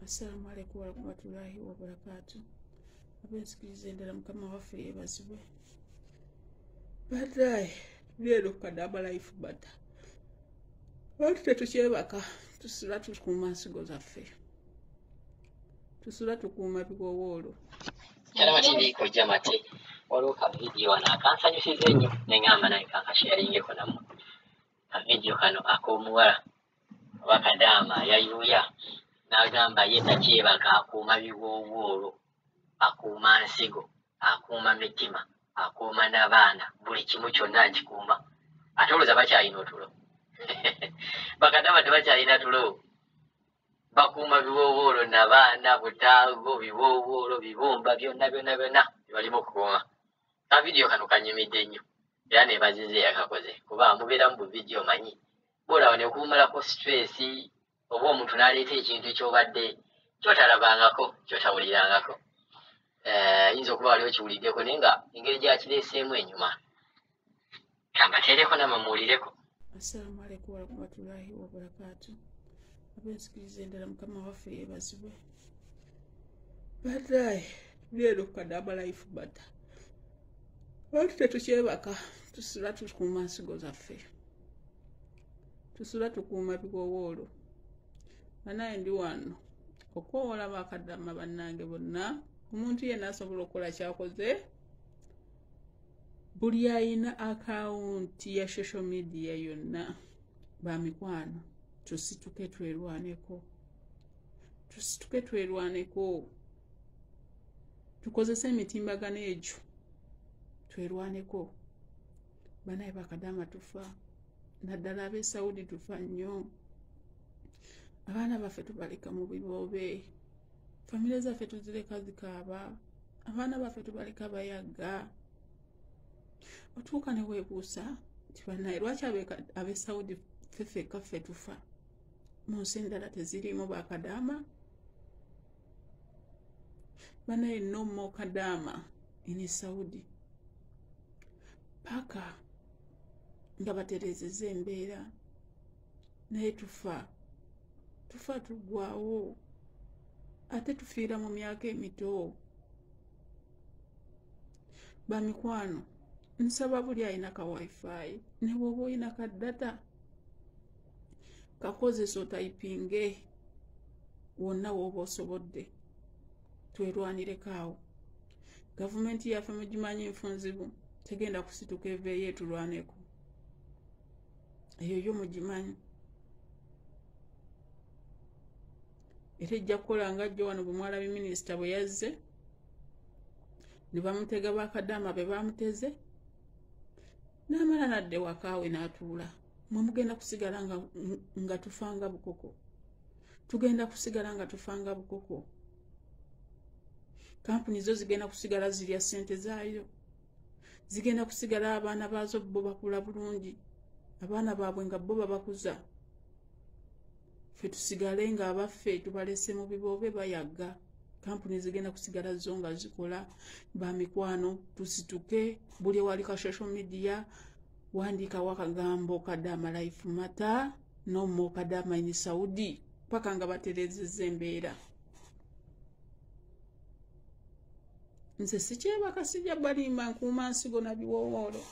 Assalamu alaikum warahmatullahi wabarakatuh. Ab'enzikiriza endala, Mukama waffe yeebazibwe. Badaye leero Kadama Life Matter. Lwaki tetukyebaka? Tusula tukuuma nsigo zaffe, tusula tukuuma biwowoolo. Kyalaba TV Kojja Mate, waliwo ka vidiyo wano akansanyusiza ennyo ne ŋŋamba naye kankasharingeko nammwe. Ka vidiyo kano ak'omuwala oba kadaama yayuuya n'agamba ye takyebaka, akuuma biwoowoolo, akuuma nsigo, akuuma mitima, akuuma n'abaana, buli kimu kyonna akikuuma. Ate olowooza bakyalina otulo? Bakadaama tebakyalina tulo, bakuuma biwoowoolo nabaana, butaago, biwoowoolo, bibumba, byonna byonna byonna bibalimu okukuuma. Ka vidiyo kano kanyumidde nnyo era nebaziza eyakakoze, kuba mubeeramu bu vidiyo manyi bwolaba nekumalako stress, oba omuntu n'aleeta ekintu ky'obadde kyotalabangako, kyotawulirangako. Yinza okuba waliwo kiwuliddeko, naye nga engeri gyakireeseemu enyuma. Kambateereko nammwe muwulireko. Assalamu alaikum warahmatullahi wabarakatuh. Ab'enzikiriza endala, Mukama waffe yeebazibwe. Badaye leero Kadama Life Matter. Lwaki tetukyebaka? Tusula tukuuma nsigo zaffe, tusula tukuuma biwowoolo. Banaye ndi wano okwowola bakadama bannange bonna. Omuntu yenna asobola okukola kyakoze, buli ayina akawunti ya social media yonna, bamikwano, tusituke twerwaneko, tusituke twerwaneko, tukozese emitimbagano egyo twerwaneko. Banaye bakadama tufa, naddala ab'e Saudi tufa nnyo. Abaana baffe tubaleka mu biboobe, famire zaffe tuzireka zikaaba, abaana baffe tubaleka bayagga. Otuuka ne weebuusa nti bannaye lwaki ab'e Saudi ffe ffekka ffe tufa, mu nsi endala teziriimu bakadaama? Banaye, no more kadaama in Saudi paka nga batereezezza embeera. Naye tufa, tufa, tuggwawo, ate tufiira mu myaka emito. Bamikwano, nsaba buli alina ka WiFi, ne bw'oba olina ka data, kakozesa otayipinge wonna w'oba osobodde, twerwanireko awo. Gavumenti yaffe mugimanyi nfunzibu, tegenda kusituka eveeyo etulwaneko, eyo yo mugimanyi. Era ejja kukola nga jjo wano bwe mwalabye minisita bwe yazze ne bamutega, bakadaama be bamuteze, n'amala nadde wakaawe n'atuula. Mwe mugenda kusigala nga tufanga bukoko, tugenda kusigala nga tufanga bukoko. Kampuni zo zigenda kusigala zirya ssente zaayo, zigenda kusigala abaana baazo bo bakula bulungi, abaana baabwe nga bo babakuza. Ffe tusigale nga abaffe tubalese mu biboobe bayagga. Kampuni zigenda kusigala zo nga zikola. Bamikwano, tusituke. Buli wali ka social media, wandiikawo akagambo "Kadama Life Matter, no more kadama in Saudi" paka nga batereezezza embeera. Nze sikyebaka, sijja balimba, nkuuma nsigo na biwowoolo.